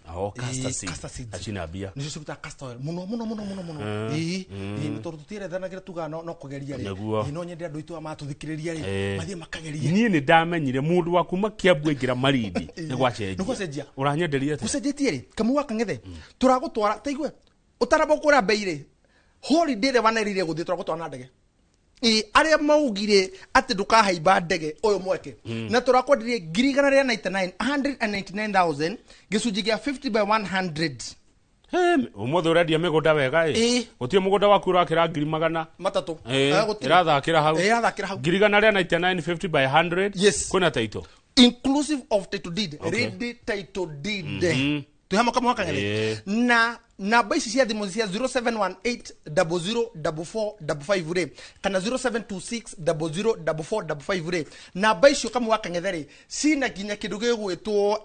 S2: Castor seeds. Acina mbia.
S3: Nĩcio cirutaga castor oil mũno mũno mũno mũno mũno. Nĩ tondũ tũtirethanagĩra tuga no kũgeria rĩ. No nyende andũ aitũ matũthikĩrĩria rĩ mathiĩ makagerie.
S2: Niĩ nĩ ndamenyire mũndũ wa kuma Kiambu aingĩra Malindi nĩ gwacenjia.
S3: Nĩ gwacenjia.
S2: Ũranyenderia atĩa?
S3: Gũcenjetie rĩ Kamau wa Kang'ethe tũragũtwara ta igue ũtaramba kũra mbei rĩ holiday ĩrĩa wanerire gũthiĩ tũragũtwara na ndege. Arĩa maugire atĩ ndũkahaimba ndege ũyũ mweke na tũrakwenderia 199,000 199,000 gĩcunjĩ kĩa 50 by 100.
S2: Ũmũthĩ ũrendia mĩgũnda wega ĩ. Gũtirĩ mũgũnda waku ũrakĩra 300,000. Ĩrathakĩra hau.
S3: Ĩrathakĩra hau.
S2: 199 50 by 100.
S3: Yes.
S2: Kwĩna title.
S3: Inclusive of title deed. Ready title deed. Twĩ hamwe Kamau wa Kang'ethe. Na namba ici cia thimũ cia 0718 004455 rĩ kana 0726 004455 rĩ namba icio Kamau wa Kang'ethe rĩ cina nginya kĩndũ gĩgwĩtwo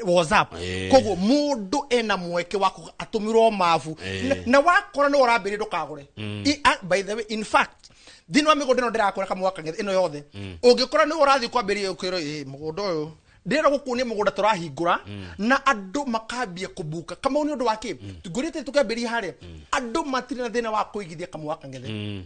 S3: WhatsApp. Koguo mũndũ ena mweke wa atũmĩrwo mabu na wakora nĩ ũrambĩrĩria ndũkagũre. By the way, in fact thĩinĩ wa mĩgũnda ĩno ndĩrakũra Kamau wa Kang'ethe ĩno yothe ũngĩkora nĩ ũrathiĩ kwambĩrĩria ũkĩrwo mũgũnda ũyũ ndĩrenda gũkuonia mũgũnda tũrahingũra na andũ makambia kũbuka Kamau nĩ ũndũ wa kĩ ngũrĩte tũkĩambĩrĩria harĩa andũ matirĩ na thĩna wa kũigithia Kamau wa Kang'ethe.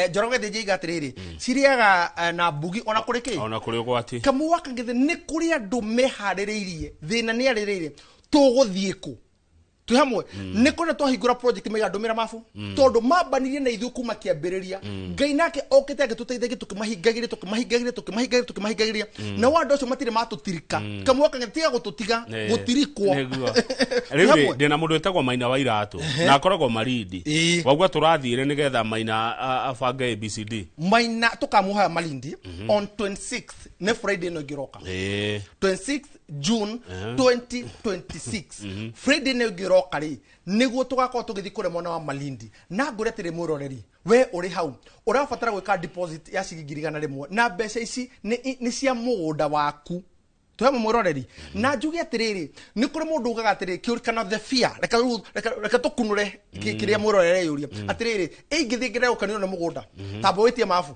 S3: Njoroge Thĩnji aiga atĩrĩrĩ cirĩaga na mbugi ona kũrĩ kĩ
S2: ona kũrĩ ũgwati.
S3: Kamau wa Kang'ethe nĩ kũrĩ andũ meharĩrĩirie thĩna nĩ arĩrĩire tũgũthiĩ kũ Twĩ hamwe nĩ kũrĩa twahingũra project maiga ndũmĩra mabu tondũ mambanirie na ithuĩ kuma kĩambĩrĩria. Ngai nake okĩte agĩtũteithagia, tũkĩmahingagĩria, tũkĩmahingagĩria, tũkĩmahingagĩria, tũkĩmahingagĩria, nao andũ acio matirĩ matũtirika. Kamwe kang'ethe tiga gũtũtiga gũtirikwo.
S2: Nĩguo.
S3: Twĩ
S2: Rĩu rĩ,
S3: hamwe.
S2: ndĩna mũndũ wĩtagwo Maina wa Iratũ na akoragwo Malindi. Wauga tũrathiĩre nĩgetha Maina abange ABCD.
S3: Maina tũkamuoya Malindi on 26th, nĩ Friday ĩno ĩngĩroka. 26 June 2026, Friday nĩ ĩngĩroka rĩ, nĩguo tũgakorwo tũgĩthiĩ kũrĩa mwena wa Malindi. Na ngũre atĩrĩ, mwĩroreri, we ũrĩ hau ũrabatara gwĩka deposit ya ciringi 100,000, na mbeca ici nĩ cia mũgũnda waku. Twĩ mwĩroreri, na njuge atĩrĩrĩ, nĩ kũrĩ mũndũ ugaga atĩrĩrĩ, kĩũria kana the fear, reke rĩu- reke reke tũkunũre kĩrĩa mwĩroreri eyũria atĩrĩrĩ, ingĩthiĩ ngĩre gũkenio nĩ mũgũnda, tamba wĩtie mabu.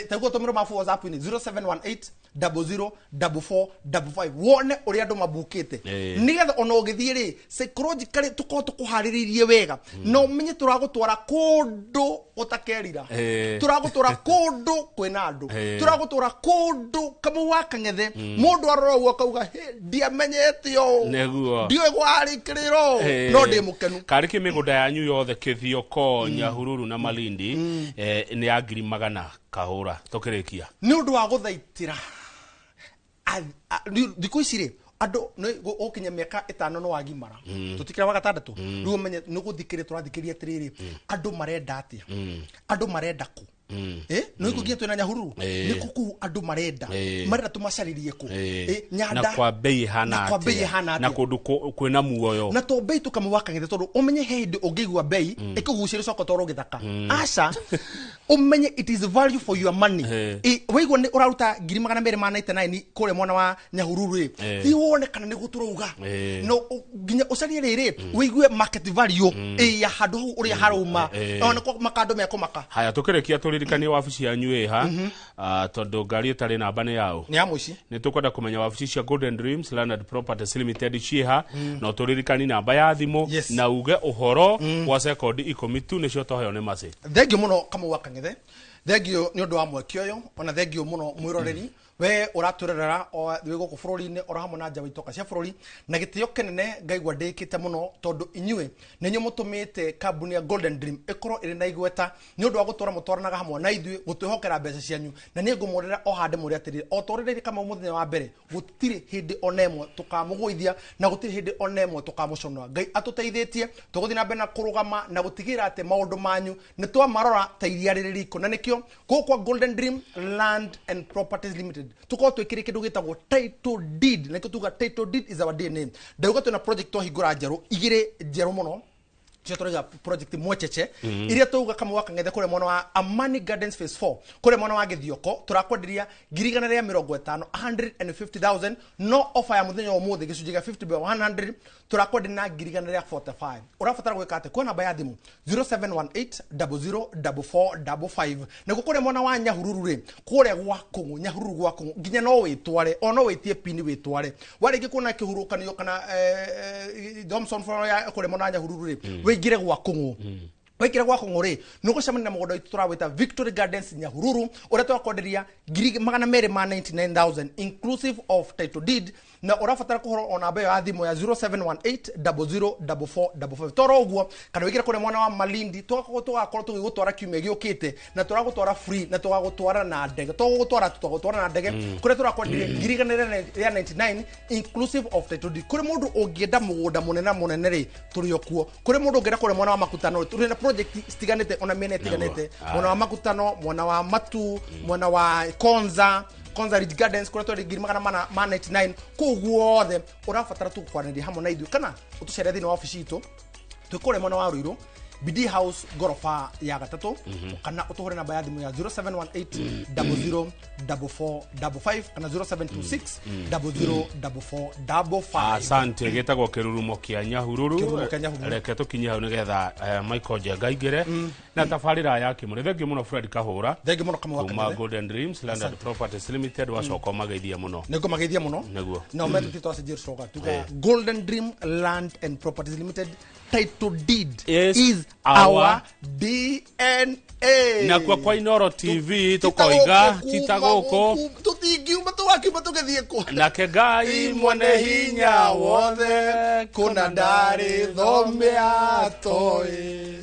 S3: Taguo tũmĩrwo mabu WhatsApp-inĩ 0718 00 44 55, wone ũrĩa andũ mabukĩte, nĩgetha ona ũgĩthiĩ rĩ, psychologically tũkorwo tũkũharĩrĩirie wega na ũmenye tũragũtwara kũndũ ũtakerira. Tũragũtwara kũndũ kwĩna andũ. Tũragũtwara kũndũ, Kamau wa Kang'ethe, mũndũ arora ũguo akauga, "Hĩ, ndiamenyete ũũ." Ndiũĩ gwarĩkĩrĩro, no ndĩ mũkenu.
S2: Karĩ kĩ mĩgũnda yanyu yothe Kĩthioko, Nyahururu na Malindi nĩ ya ngiri magana kahũra tũkĩrĩkia?
S3: Nĩ ũndũ wa gũthaitĩra thikũ ici rĩ, andũ nĩ gũkinya mĩaka 5 nĩ wagimara, tũtikĩra wa gatandatũ rĩu, ũmenye nĩ gũthikĩrĩria tũrathikĩrĩria atĩrĩrĩ, andũ marenda atĩa, andũ marenda kũ. Nĩ nginya twĩna Nyahururu. Nĩ kũ kũu andũ marenda? Marenda tũmacarĩrie kũ? Nyanda
S2: Na kwa bei ĩhana
S3: Na kwa bei
S2: atĩa?
S3: ĩhana
S2: Na
S3: atĩa?
S2: kũndũ kwĩna muoyo.
S3: Na to bei tũkamwe wa Kang'ethe, tondũ ũmenye he hĩndĩ ũngĩigua bei ĩkũgucĩrĩria ũcoka ũtwarwo gĩthaka. Aca, ũmenye it is value for your money. Waigua nĩ ũraruta 299,000 kũrĩa mwena wa Nyahururu rĩ, thiĩ wone kana nĩguo tũrauga. No nginya ũcarie rĩrĩ, wĩigue market value ya handũ hau ũrĩa harauma. Ona kwa makando mekũmaka.
S2: Haya, tũkĩrĩkia, tũririkanie wabici yanyu ĩha, tondũ ngari ĩtarĩ namba nĩ yaũ?
S3: Nĩ ya mũici.
S2: Nĩ tũkwenda kũmenya wabici cia Golden Dreams Land and Properties Limited ciĩha, na ũtũririkani namba ya thimũ, na uge ũhoro gwa sekondi 10 tu, nĩcio twaheo nĩ macĩ.
S3: Thengio mũno, Kamau wa Kang'ethe, thengio nĩ ũndũ wa mweke ũyũ, ona thengio mũno mwĩroreri we ũratwĩrorera o wĩ gũkũ bũrũri-inĩ oro hamwe na nja wa itoka cia bũrũri. Na gĩtĩo kĩnene ngaigua ndĩkĩte mũno, tondũ inyuĩ nĩ inyuĩ mũtũmĩte kambuni ya Golden Dream ĩkorwo ĩrĩ na igweta nĩ ũndũ wa gũtũra mũtwaranaga hamwe na ithuĩ, gũtwĩhokera mbeca cianyu. Na niĩ ngũmũrĩra o handĩ mũrĩ atĩrĩrĩ, o ta ũrĩa Kamau mũthenya wa mbere, gũtirĩ hĩndĩ ona ĩmwe tũkamũgũithia na gũtirĩ hĩndĩ ona ĩmwe tũkamũconora. Ngai atũteithĩtie, tũgũthiĩ na mbere na kũrũgama na gũtigĩrĩra atĩ maũndũ manyu nĩ twamarora ta iria rĩrĩ riko. Na nĩkĩo gũkũ kwa Golden Dream Land and Properties Limited tũkorwo twĩkĩrĩ kĩndũ gĩtagwo title deed, na nĩkĩo tuga title deed is our DNA. Ndauga twĩna project twahingũra njerũ igĩrĩ, njerũ mũno, cio tũrauga project mwecheche iria tauga, Kamau wa Kang'ethe, kũrĩa mwena wa Amani Gardens phase 4, kũrĩa mwena wa Gĩthioko, tũrakwenderia 150,000, 150,000. No offer ya mũthenya wa ũmũthĩ, gĩcunjĩ gĩa 50 by 100, tũrakwenderia na 145,000. Ũrabatara gwĩka atĩ kuo namba ya thimũ 0718 004455. Naguo kũrĩa mwena wa Nyahururu rĩ, kũrĩa gwa Kũng'ũ, Nyahururu gwa Kũng'ũ, nginya no wĩtware, o no wĩtie pini wĩtware warĩngĩ kuona kĩhurũkanio kana Thomson Floor ya kũrĩa mwena wa Nyahururu rĩ, wĩingĩre gwa Kũng'ũ. Waingĩra gwa Kũng'ũ rĩ, nĩ ũgũcemania na mũgũnda witũ tũrawĩta Victory Gardens Nyahururu, ũrĩa tũrakwenderia 299,000 inclusive of title deed. Na ũrabatara kũhũra o namba ĩyo ya thimũ ya 0718 004455 toro ũguo, kana wĩingĩre kũrĩa mwena wa Malindi, tũgakorwo tũgĩgũtwara kiumia gĩũkĩte, na tũragũtwara free, na tũgagũtwara na ndege, tũgũgũtwara tũgũtwara na ndege, kũrĩa tũrakwenderia 199,000 inclusive of title deed. Kũrĩ mũndũ ũngĩenda mũgũnda mũnene mũnene rĩ, tũrĩ o kuo. Kũrĩ mũndũ ũngĩenda kũrĩa mwena wa Makutano rĩ, tũrĩ na project citiganĩte, ona mĩena ĩtiganĩte, mwena wa Makutano, mwena wa Matu, mwena wa Konza, Konza Ridge Gardens, kũrĩa twarĩ 499,000. Kũu guothe ũrabatara tu kwaranĩria hamwe na ithuĩ kana ũtũcere thĩinĩ wa obici itũ, twĩ kũrĩa mwena wa Ruiru, BD House, ngoroba ya gatatũ, kana ũtũhũre namba ya thimũ ya 0718 00 4455 kana 0726 004455.
S2: Asante. Gĩtagwo Kĩrurumo kĩa Nyahururu.
S3: Kĩrurumo kĩa Nyahururu.
S2: Reke tũkinye hau nĩgetha Michael Njenga aingĩre. Na tabarĩra ya kĩmũrĩ. Thengiũ mũno Fred Kahũra.
S3: Thengiũ mũno Kamau wa
S2: Kuma
S3: Kanyere.
S2: Golden Dreams Land and Properties Limited, wacoka ũmageithie mũno.
S3: Nä ngå mageithia må no.
S2: Nĩguo.
S3: No metå twacenjia slogan tuga Golden Dream Land and Properties Limited, title deed
S2: is
S3: is
S2: our
S3: our DNA.
S2: Nakuo kwa Inoro TV tũkoiga tita gũkũ.
S3: Tũtingiuma, tũgakiuma tũgĩthiĩ kũ?
S2: Nake Ngai
S3: mwene hinya wothe kũna ndarĩ thome atoĩ.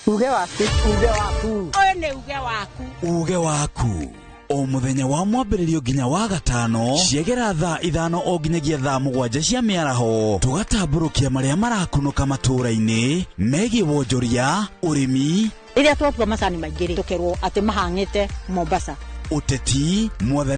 S4: Uge waku. Uge waku.
S5: Ũyũ nĩ uge waku.
S1: Uge waku o mũthenya wa mwambĩrĩrio nginya wa gatano, ciegera thaa 5 o nginyagia thaa 7 cia mĩaraho, tũgatambũrũkia marĩa marakunũka matũũra-inĩ megiĩ wonjoria, ũrĩmi,
S4: Rĩrĩa twatua macani maingĩ rĩ, tũkerwo atĩ mahang'ĩte Mombasa.
S1: Ũteti, mwathani.